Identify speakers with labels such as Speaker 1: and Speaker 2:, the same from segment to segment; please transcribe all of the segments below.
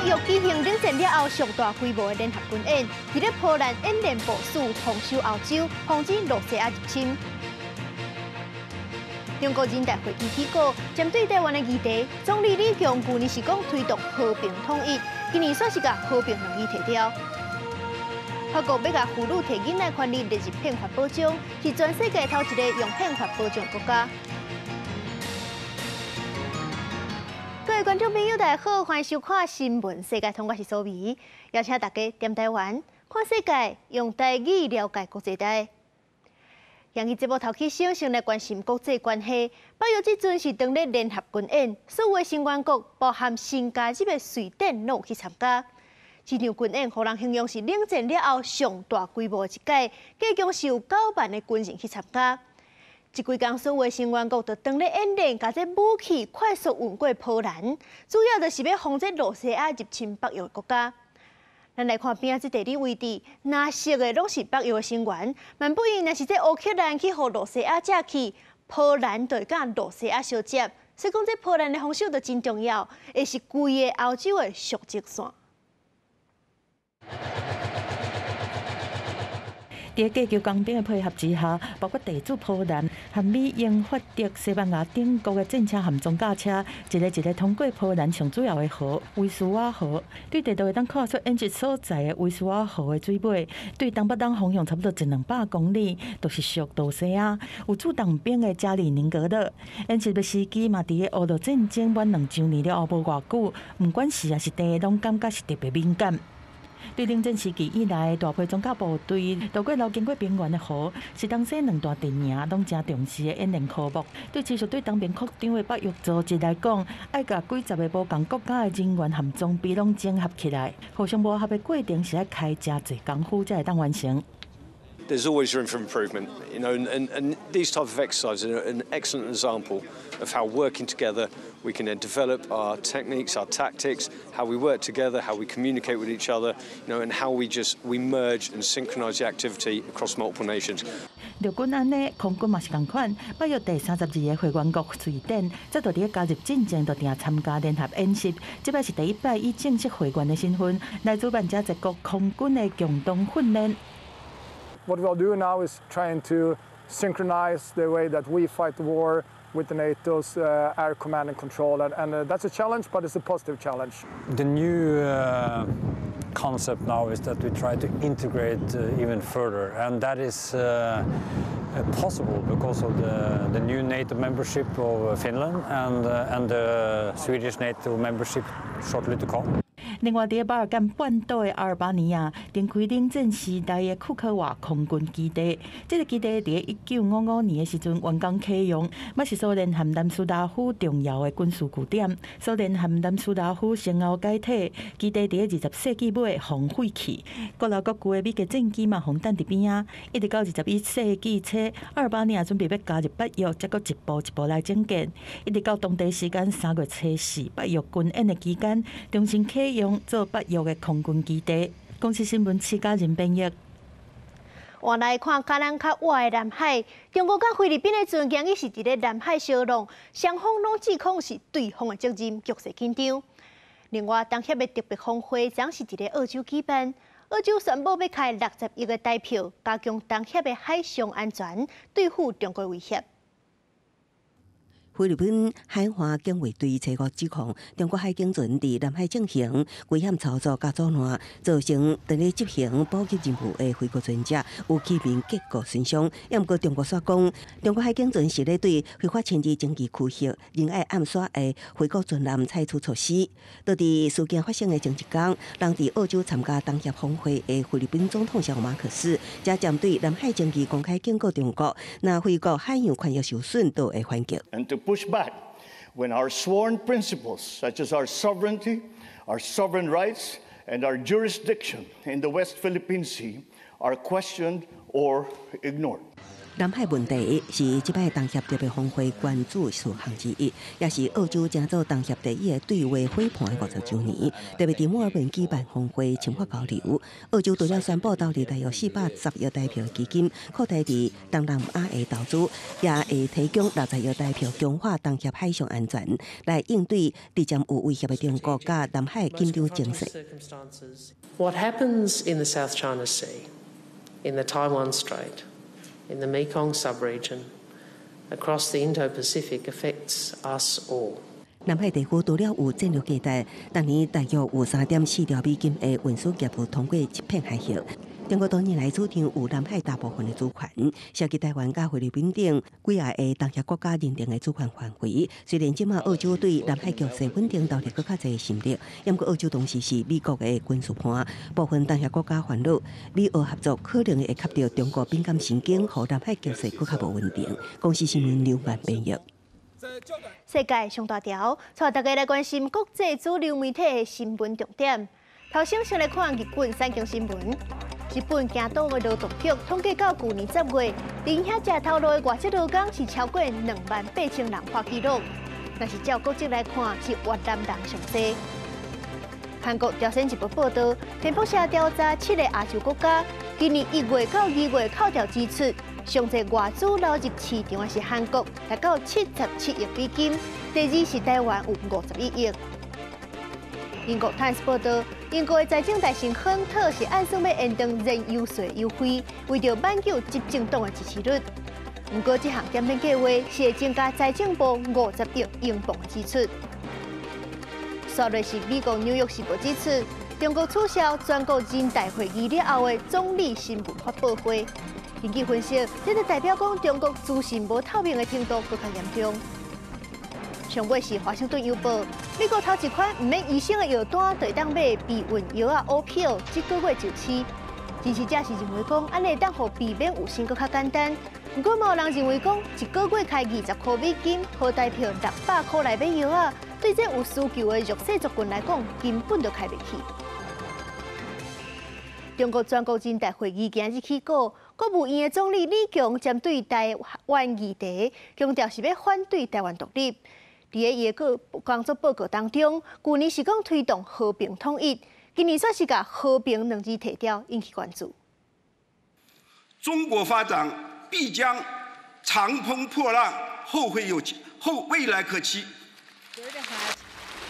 Speaker 1: 北約舉行冷戰了後上大規模的聯合軍演，佇咧波蘭演練部署防守歐洲，防止露西亞入侵。中國人大會議起稿，針對台灣的議題，總理李強舊年是講推動和平統一，今年煞是共和平兩字提掉。法國欲共婦女提囡仔權利列入憲法保障，是全世界頭一个用憲法保障國家。各位觀眾朋友，大家好，歡迎收看《新聞世界通》，我是蘇美，邀請大家踮台灣看世界，用台語了解國際大。今日節目頭起先，先來關心國際關係。北約這陣是當咧聯合軍演，所有的成員國，包含新加入的瑞典，攏有去參加。這場軍演，予人形容是冷戰了後上大規模的一屆，計共是有9萬的軍人去參加。這幾工所有的成員國就當咧演練，共這武器快速運過波蘭，主要就是欲防止露西亞入侵北約國家。咱來看邊仔這地理位置，藍色的攏是北約的成員，萬不一若是這烏克蘭去予露西亞佔去，波蘭就會佮露西亞相接，所以講這波蘭的防守就真重要，會是規个歐洲的上前線。
Speaker 2: 佇架構工兵的配合之下，包括地主波蘭、和美、英、法、德、西班牙等國的戰車和裝甲車，一个一个通過波蘭上主要的河維斯瓦河。對地圖會當看出演習所在的維斯瓦河的水尾，對東北東方向差不多一兩百公里，就是屬露西亞。有駐東邊的加里寧格勒。演習的時機嘛，佇个烏俄戰爭滿2週年了後無偌久，毋管時抑是地，攏感覺是特別敏感。對冷戰時期以來，大批裝甲部隊渡過流經過平原的河，是東西兩大陣營攏誠重視的演練科目。對持續對東邊擴張的北約組織來講，愛共幾十个無仝國家的人員和裝備攏整合起來，互相磨合的過程是愛開誠濟工夫才會當完成。
Speaker 3: There's always room for improvement, and these type of exercises are an excellent example of how working together we can then develop our techniques, our tactics, how we work together, how we communicate with each other, and how we just we merge and synchronize the activity across multiple nations.
Speaker 2: 陸軍按呢，空軍嘛是仝款。北約第32个會員國瑞典，早就佇咧加入進前就定參加聯合演習，這擺是第一擺以正式會員的身份來主辦遮濟國空軍的共同訓練。
Speaker 4: What we are doing now is trying to synchronize the way that we fight the war with the NATO's air command and control, and that's a challenge, but it's a positive challenge.
Speaker 5: The new concept now is that we try to integrate even further, and that is possible because of the new NATO membership of Finland and the Swedish NATO membership shortly to come.
Speaker 2: 另外，佇巴爾幹半島的阿爾巴尼亞，展開冷戰時代的庫科瓦空軍基地。這个基地佇1955年的時陣完工啟用，嘛是蘇聯和南斯拉夫重要的軍事據點。蘇聯和南斯拉夫先後解體，基地佇20世紀尾予廢棄。國內國舊的美國戰機嘛，予等佇邊仔。一直到21世紀初，阿爾巴尼亞準備欲加入北約，才閣一步一步來整建。一直到當地時間3月初四，北約軍演的期間，重新啟用做北約的空軍基地。公視新聞施嘉仁編譯。
Speaker 1: 換來看，較咱較倚的南海，中國佮菲律賓的船今日是佇咧南海相撞，雙方攏指控是對方的責任，局勢緊張。另外，東協的特別峰會將是佇咧澳洲舉辦，澳洲宣布欲開60億的台票，加強東協的海上安全，對付中國威脅。
Speaker 6: 菲律賓海岸警衛隊初五指控中國海警船佇南海進行危險操作佮阻攔，造成佇咧執行補給任務的菲國船隻有致命結構損傷。毋過中國煞講，中國海警船是咧對非法侵入爭議區域，仁愛岸線的菲國船艦採取措施。就佇事件發生的前一工，人佇澳洲參加東協峰會的菲律賓總統小馬可斯，才針對南海爭議公開警告中國，若菲國海洋權益受損，就會反擊。
Speaker 7: And to push back when our sworn principles, such as our sovereignty, our sovereign rights, and our jurisdiction in the West Philippine Sea, are questioned or ignored.
Speaker 6: 南海問題是這擺東協特別峰會關注事項之一，也是澳洲成做東協第一个對話夥伴的50週年。特別佇墨爾本舉辦峰會深化交流。澳洲除了宣布投入大約410億台幣基金，擴大佇東南亞的投資，也會提供60億台幣強化東協海上安全，來應對逐漸有威脅的中國佮南海緊張情勢。
Speaker 8: What happens in the South China Sea, in the Taiwan Strait, in the Mekong sub-region, across the Indo-Pacific affects us all.
Speaker 6: 南海地區除了有戰略價值，逐年大約有3.4兆美金的運輸業務通過這片海域。中國多年來主張有南海大部分的主權，涉及台灣佮菲律賓等幾仔个東協國家認定的主權範圍。雖然這馬澳洲對南海局勢穩定投入閣較濟心力，毋過澳洲同時是美國的軍事伴，部分東協國家煩惱，美澳合作可能會磕著中國敏感神經，予南海局勢閣較無穩定。公視新聞劉萬編譯。
Speaker 1: 世界上大條，帶大家來關心國際主流媒體的新聞重點。頭先先來看日本產經新聞。日本京都的勞動局統計到舊年10月，佇遐食頭路的外籍勞工是超過28,000人破紀錄。若是照國籍來看，是越南人上濟。韓國朝鮮日報報導，彭博社調查七个亞洲國家，今年1月到2月扣掉支出，上濟外資流入市場的是韓國，達到77億美金；第二是台灣，有51億。英國《Times》報導，英國的財政大臣亨特是按算欲延長燃油稅優惠，為著挽救執政黨的支持率。毋過，這項減免計劃是會增加財政部50億英鎊的支出。煞落是美國紐約時報指出，中國取消全國人大會議了後的總理新聞發布會。根據分析，這就代表講中國資訊無透明的程度閣較嚴重。上尾是華盛頓郵報，美國頭一款毋免醫生的藥單就會當買避孕藥仔 O ピ這個月就市。支持者是認為講，按呢會當予避免有生閣較簡單。毋過，嘛有人認為講，一個月開20塊美金，合台幣600塊來買藥仔，對這有需求的弱勢族群來講，根本就開袂起。中國全國人大會議今日起鼓，國務院的總理李強針對台灣議題，強調是欲反對台灣獨立。佇咧伊的工作報告當中，舊年是講推動和平統一，今年煞是共和平兩字提掉，引起關注。
Speaker 9: 中國發展必將長風破浪，後會有期，後未來可期。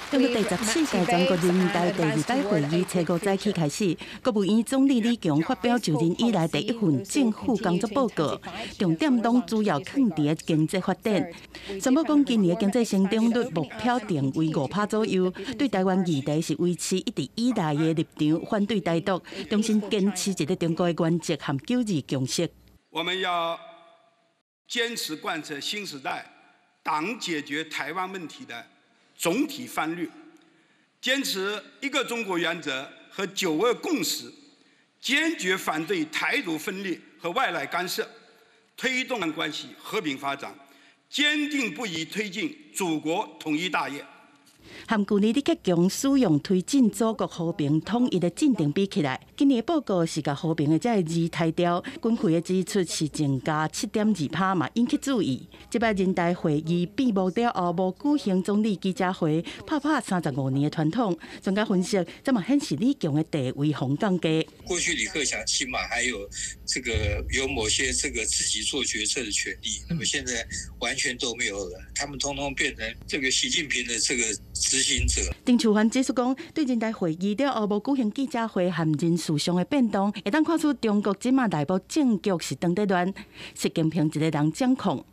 Speaker 2: 中國第14屆全國人大第二擺會議初五早起開始，國務院總理李強發表就任以來第一份政府工作報告，重點攏主要囥佇咧經濟發展。宣布講今年的經濟成長率目標定為5趴左右，對台灣議題是維持一直以來的立場，反對台獨，重新堅持一個中國的原則和九二共識。
Speaker 9: 我們要堅持貫徹新時代黨解決台灣問題的總體方略，堅持一個中國原則和九二共識，堅決反對台獨分裂和外來干涉，推動兩岸關係和平發展，堅定不移推進祖國統一大業。
Speaker 2: 和舊年李克強使用推進祖國和平統一的進程比起來，今年的報告是共和平的這个字刣掉，軍費的支出是增加7.2趴嘛，引起注意。這擺人大會議閉幕了後，無舉行總理記者會，拍破35年的傳統。專家分析，這嘛顯示李強的地位予降低。
Speaker 10: 過去李克強起碼還有這個有某些這個自己做決策的權利，那麼現在完全都沒有了，他們通通變成這個習近平的這個執行者。
Speaker 2: 丁樹範指出講，對人大會議了後無舉行記者會和人事上的變動，會當看出中國這馬內部政局是當咧亂，習近平一个人掌控。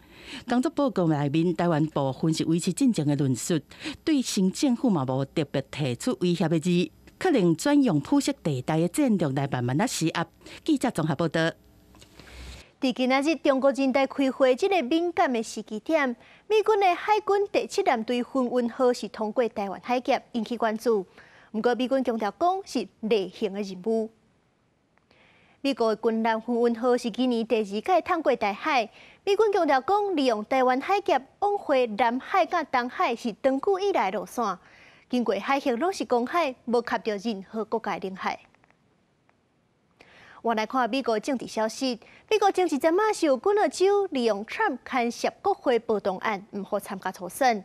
Speaker 2: 工作報告內面，台灣部分是維持進前的論述，對新政府嘛無特別提出威脅的字，可能轉用灰色地帶的戰略來慢慢仔施壓。記者綜合報導。
Speaker 1: 佇今仔日中國人大開會這个敏感的時機點，美軍的海軍第七艦隊風雲號是通過台灣海峽，引起關注。毋過美軍強調講是例行的任務。美國的軍艦風雲號是今年第二擺通過台海。美軍強調講，利用台灣海峽往回南海佮東海是長久以來的路線。經過海域攏是公海，無卡著任何國家領海。我來看美國政治消息。美國前一陣仔是有幾個州利用 Trump 牽涉國會暴動案，毋予參加初選。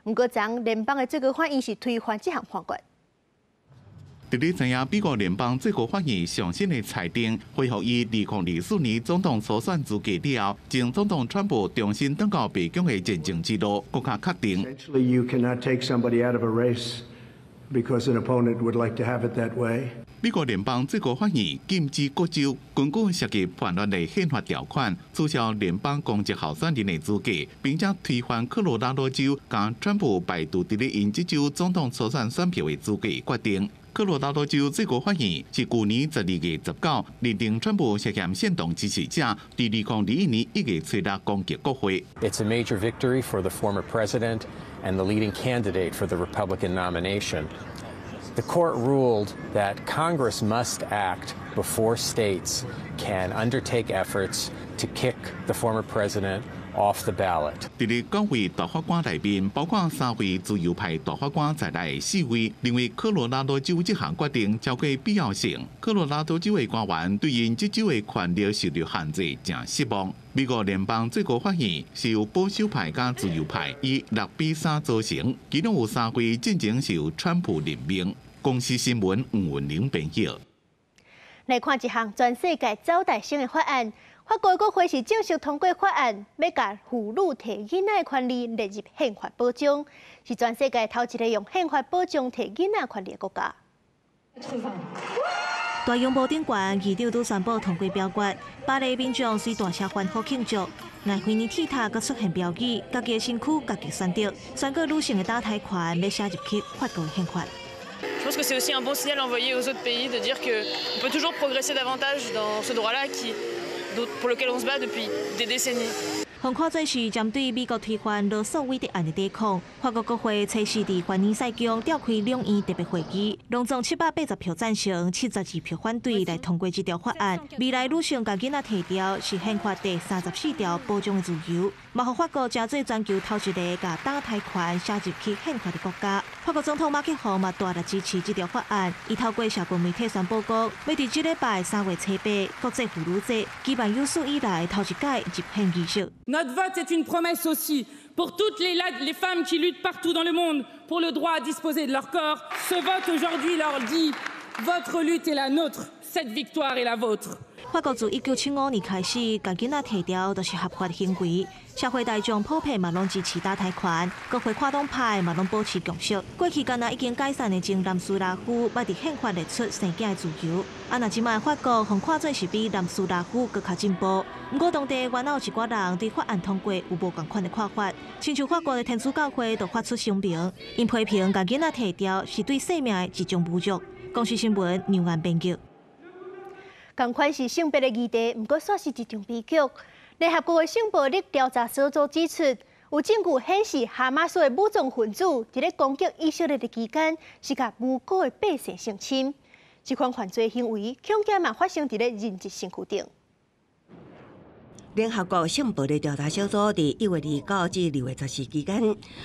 Speaker 1: 毋過，昨聯邦的最高法院是推翻這項判決。
Speaker 11: 佇咧知影美國聯邦最高法院上新的裁定，恢復伊2024年總統初選資格了後，前總統川普重新轉到白宮的前進之路，閣較確定。
Speaker 12: Essentially, you cannot take somebody out of a race because an opponent would like to have it that way.
Speaker 11: 美國聯邦最高法院禁止各州根據涉及叛亂的憲法條款，取消聯邦公職候選人的資格，並且推翻科羅拉多州將川普排除佇咧𪜶這州總統初選選票的資格決定。科羅拉多州最高法院是舊年12月19認定川普涉嫌煽動支持者，佇2021年1月初六攻擊國會。
Speaker 13: It's a major victory for the former president and the leading candidate for the Republican nomination. The court ruled that Congress must act before states can undertake efforts to kick the former president off the ballot.
Speaker 11: 佇咧九位大法官內面，包括三位自由派大法官在內，四位認為科羅拉多州這項決定超過必要性。科羅拉多州的官員對𪜶這州的權力受到限制，誠失望。美國聯邦最高法院是由保守派佮自由派以6比3組成，其中有三位進前是由川普任命。公視新聞吳文玲編譯。
Speaker 1: 來看一項全世界走大先的法案。法國國會是正式通過法案，欲共婦女提囡仔的權利列入憲法保障，是全世界頭一个用憲法保障提囡仔權利的國家。
Speaker 14: 大螢幕頂懸，議長拄宣布通過表決，巴黎民眾隨大聲歡呼慶祝，愛菲爾鐵塔閣出現標語，家己的身軀，家己選擇，宣告女性的打胎權欲寫入去法國的憲法。
Speaker 15: Je pense que c'est aussi un bon signal envoyé aux autres pays de dire qu'on peut toujours progresser davantage dans ce droit-là pour lequel on se bat depuis des décennies.
Speaker 14: 予看做是針對美國推翻羅訴韋德案的抵抗，法國國會初四佇凡爾賽宮召開兩院特別會議，攏總780票贊成，72票反對來通過這條法案。未來女性共囡仔提掉是憲法第34條保障的自由，嘛予法國成做全球頭一个共打胎權寫入去憲法的國家。法國總統馬克宏嘛大力支持這條法案，伊透過社群媒體宣布講，欲佇這禮拜3月初8國際婦女節舉辦有史以來頭一屆入憲儀式。
Speaker 16: Notre vote est une promesse aussi pour toutes les femmes qui luttent partout dans le monde pour le droit à disposer de leur corps. Ce vote aujourd'hui leur dit: votre lutte est la nôtre, cette victoire est la vôtre.
Speaker 14: 法國自1975年開始，共囡仔提掉就是合法行為。社會大眾普遍嘛攏支持打胎權，國會跨黨派嘛攏保持共識。過去敢若已經解散的前南斯拉夫，捌佇憲法列出生囝的自由。啊，若這擺法國予看做是比南斯拉夫閣較進步。毋過當地原有一寡人對法案通過有無仝款的看法，親像法國的天主教會就發出聲明，𪜶批評共囡仔提掉是對生命的一種侮辱。公視新聞梁安編輯。
Speaker 1: 仝款是性別的議題，毋過煞是一場悲劇。聯合國的性暴力調查小組指出，有證據顯示哈馬斯的武裝分子佇咧攻擊以色列的期間，是共無辜的百姓性侵。這款犯罪行為，恐驚嘛發生佇咧人質身軀頂。
Speaker 6: 聯合國性暴力調查小組佇1月29至2月14期間，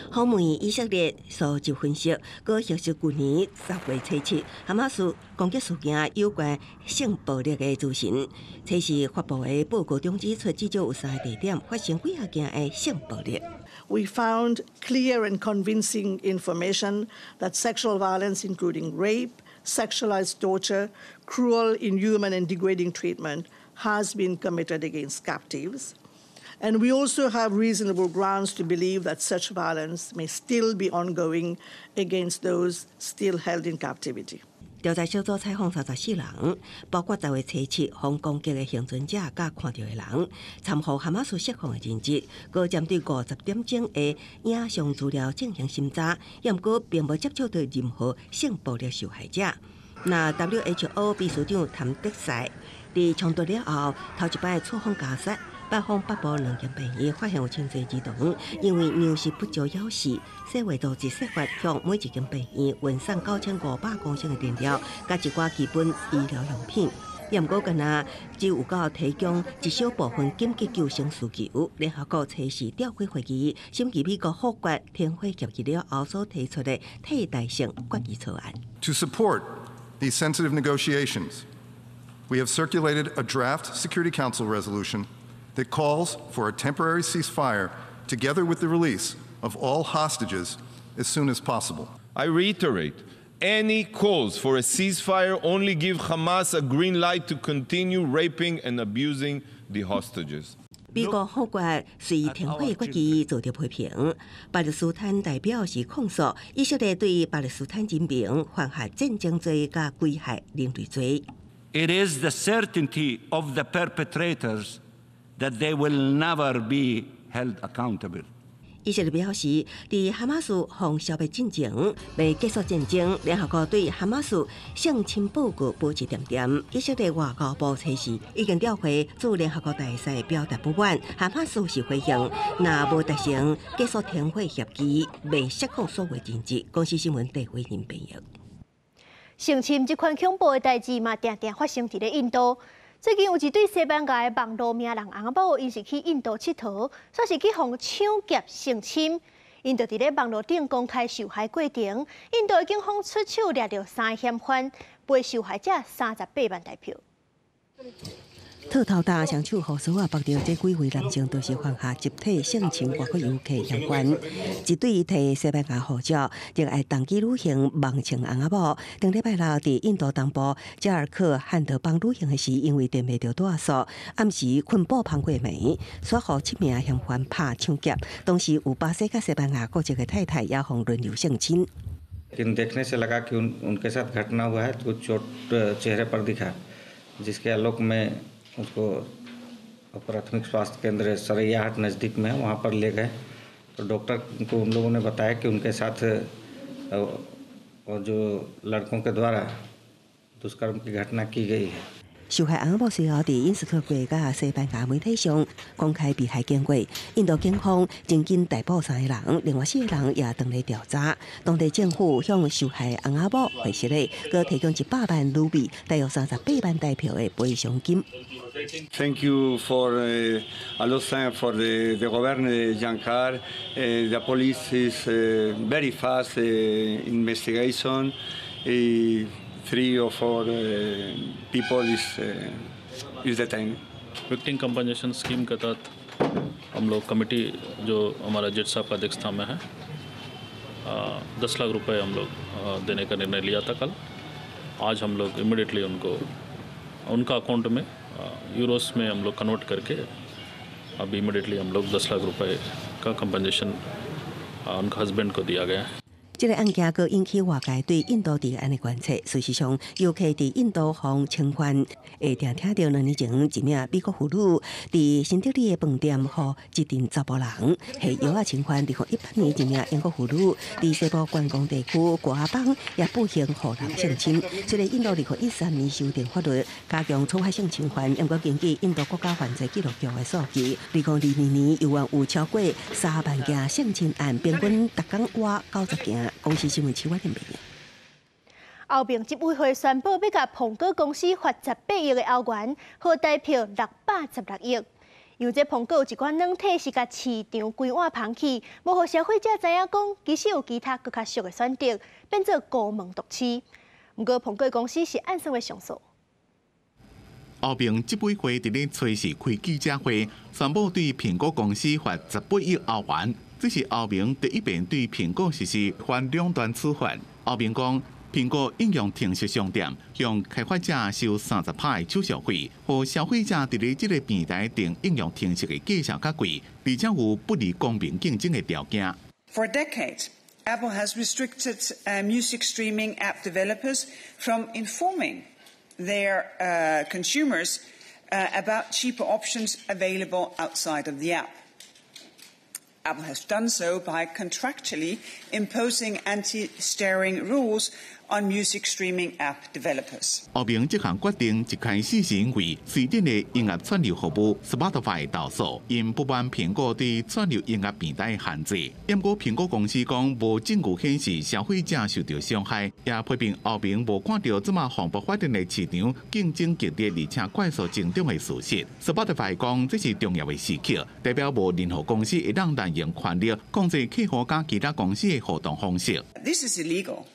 Speaker 6: 訪問以色列數據分析，閣核實舊年10月初7哈馬斯攻擊事件有關性暴力的資訊。初四發布的報告中指出，至少有三個地點發生幾仔件的性暴力。
Speaker 17: We found clear and convincing information that sexual violence, including rape, sexualized torture, cruel, inhuman, and degrading treatment, has been committed against captives. And we also have reasonable grounds to believe that such violence may still be ongoing against those still held in captivity.
Speaker 6: 調查小組採訪34人，包括10月初7予攻擊的倖存者佮看著的人，參與哈馬斯釋放的人質，閣針對50點鐘的影像資料進行審查，毋過並無接觸到任何性暴力受害者。那 WHO 秘書長譚德塞佇衝突了後，頭一擺出訪加薩，拜訪北部兩間病院，發現有真濟兒童因為糧食不足枵死。世衛組織設法向每一間病院運送9500公升的燃料，佮一寡基本醫療用品。毋過，敢若只有夠提供一小部分緊急救生需求。聯合國初四召開會議，審議美國否決停火協議了後所提出的替代性決議草案。
Speaker 18: To support these sensitive negotiations, We have circulated a draft Security Council resolution that calls for a temporary ceasefire together with the release of all hostages as soon as possible.
Speaker 19: I reiterate, any calls for a ceasefire only give Hamas a green light to continue raping and abusing the hostages.
Speaker 6: 美國法國隨停火決議做著批評，巴勒斯坦代表是控訴以色列對巴勒斯坦人民犯下戰爭罪佮危害人類罪。
Speaker 20: It is the certainty of the perpetrators that they will never be held accountable.
Speaker 6: 以色列表示，佇哈馬斯予消滅進前，袂結束戰爭。聯合國對哈馬斯性侵報告保持恬恬。以色列外交部初時已經調回駐聯合國大使表達不滿，哈馬斯是回應，若無達成結束停火協議，袂釋放所有人質。公視新聞戴偉仁編譯。
Speaker 1: 性侵這款恐怖的代誌嘛，定定發生佇咧印度。最近有一對西班牙的網路名人翁仔某，𪜶是去印度𨑨迌，煞是去予搶劫性侵。𪜶就佇咧網路頂公開受害過程，印度的警方出手掠著三個嫌犯，賠受害者38萬台票。
Speaker 6: 套頭大雙手予鎖仔綁著，這幾位男性都是犯下集體性侵外國遊客嫌犯。一對提西班牙護照，熱愛長期旅行，網情翁仔某。頂禮拜六佇印度東部加爾克漢德邦旅行的時，因為踮袂著蹛宿，暗時困布芳過暝，煞予七名嫌犯拍搶劫。當時有巴西佮西班牙國籍的太太也予輪流性侵。
Speaker 21: देखने से लगा कि उन उनके साथ घटना हुआ है, कुछ चोट चेहरे पर दिखा, जिसके आलोक में उसको प्राथमिक स्वास्थ्य केंद्र सरैयाहाट नज़दीक में है, वहाँ पर ले गए तो डॉक्टर को उन लोगों ने बताया कि उनके साथ और जो लड़कों के द्वारा दुष्कर्म की घटना की गई है。
Speaker 6: 受害翁某隨後佇隱私國佮西班牙媒體上公開被害經過，印度警方真緊逮捕三個人，另外四個人也當咧調查。當地政府向受害翁仔某匯實咧，閣提供100萬盧比，大約38萬台票的賠償金。
Speaker 22: Thank you for a lot thank for the governor Jharkhand. The police is very fast investigation. Three or four people is detained.
Speaker 23: Victim compensation scheme के तहत हम लोग कमेटी जो हमारा जज साहब का अध्यक्षता में है, 10 लाख रुपए हम लोग देने का निर्णय लिया था कल। आज हम लोग इमिडिएटली उनको उनका अकाउंट में यूरोस में हम लोग कन्वर्ट करके अभी इमिडिएटली हम लोग 10 लाख रुपए का कंपनसेशन उनका हस्बैंड को दिया गया है。
Speaker 6: 這个案件閣引起外界對印度治安的關切。事實上，遊客佇印度予侵犯，會定聽著兩年前一名美國婦女佇新德里的飯店，予一陣查埔人下藥仔侵犯。2018年，一名英國婦女佇西部觀光地區果阿邦也不幸予人性侵。雖然印度2013年修訂法律，加強處罰性侵犯，毋過根據印度國家犯罪記錄局的數據，2022年猶原有超過3萬件性侵案，平均逐工倚90件。公視新聞徐婉玲編。
Speaker 1: 歐盟執委會宣布，欲共蘋果公司罰18億的歐元，合台票616億。因為這蘋果有一款軟體是共市場規碗捧去，無予消費者知影講，其實有其他閣較俗的選擇，變做孤門獨市。毋過蘋果公司是按算欲上訴。
Speaker 11: 歐盟執委會佇咧初四開記者會，宣布對蘋果公司罰18億歐元。這是歐盟第一遍對蘋果實施反壟斷處罰。歐盟講，蘋果應用程式商店向開發者收30%的手續費，予消費者佇咧這个平台訂應用程式的價錢較貴，而且有不利公平競爭的條件。
Speaker 24: For decades, Apple has restricted music streaming app developers from informing their consumers about cheaper options available outside of the app. Apple has done so by contractually imposing anti-steering rules on music streaming app developers.
Speaker 11: 歐盟這項決定一開始是因為瑞典的音樂串流服務 Spotify 投訴，𪜶不滿蘋果對串流音樂平台的限制。毋過蘋果公司講無證據顯示消費者受著傷害，也批評歐盟無看著這馬蓬勃發展的市場競爭激烈而且快速增長的事實。Spotify 講這是重要的時刻，代表無任何公司會當濫用權力控制客戶佮其他公司的互動方式。
Speaker 24: This is illegal,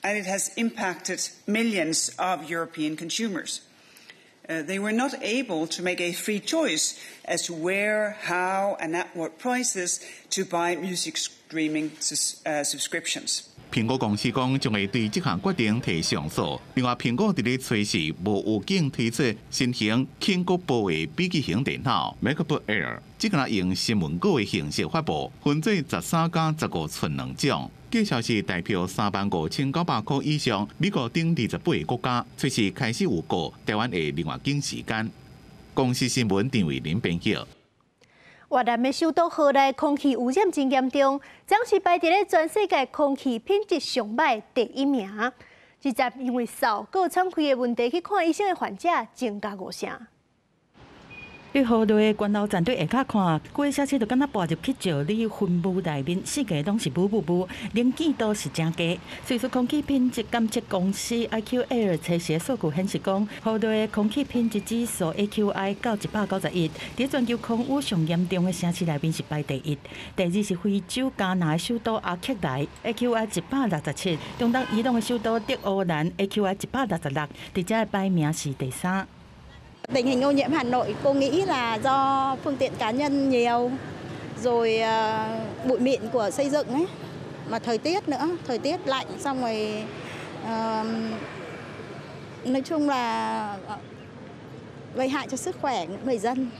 Speaker 24: and it has impacted millions of European consumers. They were not able to make a free choice as to where, how, and at what prices to buy music streaming subscriptions.
Speaker 11: 蘋果公司講將會對這項決定提上訴。另外，蘋果佇咧初四無預警推出新型輕薄的筆記型電腦 MacBook Air，這個用新聞稿的形式發布，分做13佮15寸兩種。價錢是台票35,900箍以上，美國等28個國家隨時開始預購，台灣會另外緊時間。公視新聞陳慧琳編輯。
Speaker 1: 越南的首都河內空氣污染真嚴重，總是排佇咧全世界空氣品質上䆀第一名。這陣因為嗽閣喘氣的問題去看醫生的患者增加五成。
Speaker 2: 對河內的關樓站對下跤看，規个城市就敢若跋入去石裡雲霧內面，四界攏是霧霧霧，能見度是誠低。瑞士空氣品質監測公司 IQAir 測試數據顯示講，河內的空氣品質指數 AQI 到191，佇全球空污上嚴重的城市內面是排第一。第二是非洲加納的首都阿克萊，AQI 167；中東伊朗的首都德黑蘭 AQI 166，佇遮的排名是第三。
Speaker 3: Tình hình ô nhiễm Hà Nội cô nghĩ là do phương tiện cá nhân nhiều, rồi bụi mịn của xây dựng ấy, mà thời tiết nữa, thời tiết lạnh xong rồi nói chung là gây hại cho sức khỏe người dân.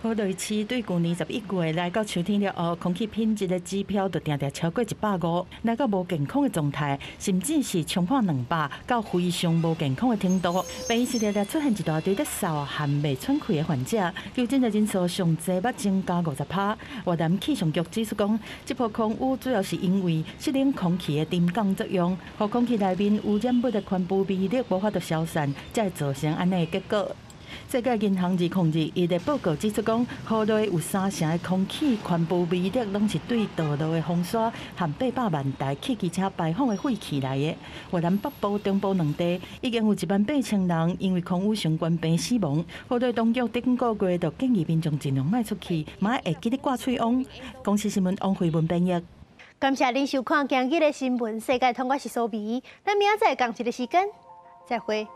Speaker 2: 河內市對舊年11月來到秋天了後，空氣品質的指標就定定超過150，來到無健康的狀態，甚至是衝破200到非常無健康的程度。病院是連出現一大堆咧嗽和袂喘氣的患者，求診的人數上濟捌增加50%。越南氣象局指出講，這波空污主要是因為濕冷空氣的沉降作用，予空氣內面污染物的懸浮微粒無法度消散，才會造成按呢的結果。世界銀行2021的報告指出講，河內有三成的空氣懸浮微粒攏是對道路的風沙和800萬台汽機車排放的廢氣來的。越南北部、中部兩地已經有1萬8千人因為空污相關病死亡。河內當局頂個月就建議民眾盡量莫出去，嘛會記得掛喙癀。公視新聞王慧文編譯。
Speaker 1: 感謝您收看今日的新聞世界通，我是蘇美。咱明仔載仝一个時間，再會。